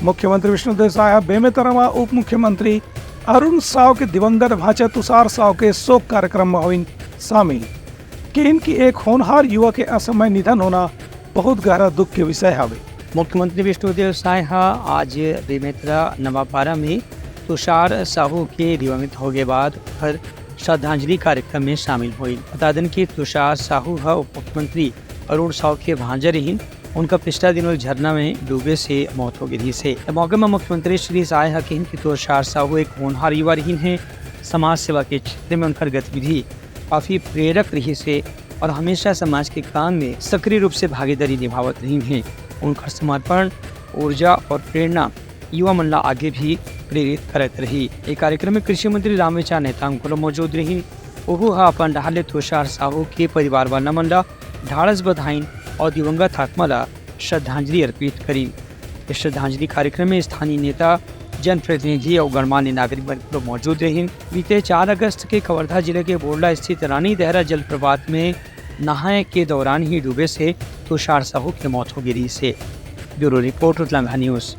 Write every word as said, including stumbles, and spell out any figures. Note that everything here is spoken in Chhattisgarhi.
मुख्यमंत्री विष्णुदेव साय ह बेमेतरा म उप मुख्यमंत्री अरुण साव के दिवंगत भांचा तुषार साव के शोक कार्यक्रम म होइन शामिल। किहिन कि एक होनहार युवा के असमय निधन होना बहुत गहरा दुख के विषय हवे। मुख्यमंत्री विष्णुदेव साय ह आज बेमेतरा नवापारा में तुषार साहू के दिवंगत होगे बाद ओकर श्रद्धांजलि कार्यक्रम में शामिल होइस। बता देन कि तुषार साहू ह उप मुख्यमंत्री अरुण साव के भांजा रहिन। उनका पिछला दिनों एक झरना में डूबे से मौत हो गई रहिस हे। ए मौके में मुख्यमंत्री श्री साय ह किहिन कि तुषार साहू एक होनहार युवा रहिन हे। समाज सेवा के क्षेत्र में उनकर गतिविधि काफी प्रेरक रहिस हे और हमेशा समाज के काम में सक्रिय रूप से भागीदारी निभावत रहिन हे। उनकर समर्पण, ऊर्जा और प्रेरणा युवा मन ला आगे भी प्रेरित करत रही। ए कार्यक्रम में कृषि मंत्री रामविचार नेताम घलो मौजूद रहिन। ओहू ह अपन डहार ले तुषार साहू के परिवार वाला मन ला ढाढ़स बधाइन और दिवंगत आत्मा ला श्रद्धांजलि अर्पित करिन। इस श्रद्धांजलि कार्यक्रम में स्थानीय नेता, जनप्रतिनिधि और गणमान्य नागरिक मन घलो मौजूद रहिन। बीते चार अगस्त के कवर्धा जिले के बोड़ला स्थित रानी देहरा जलप्रपात में नहाए के दौरान ही डूबे से तुषार साहू के मौत हो गे रहिस हे। Bureau report, Utlangha news.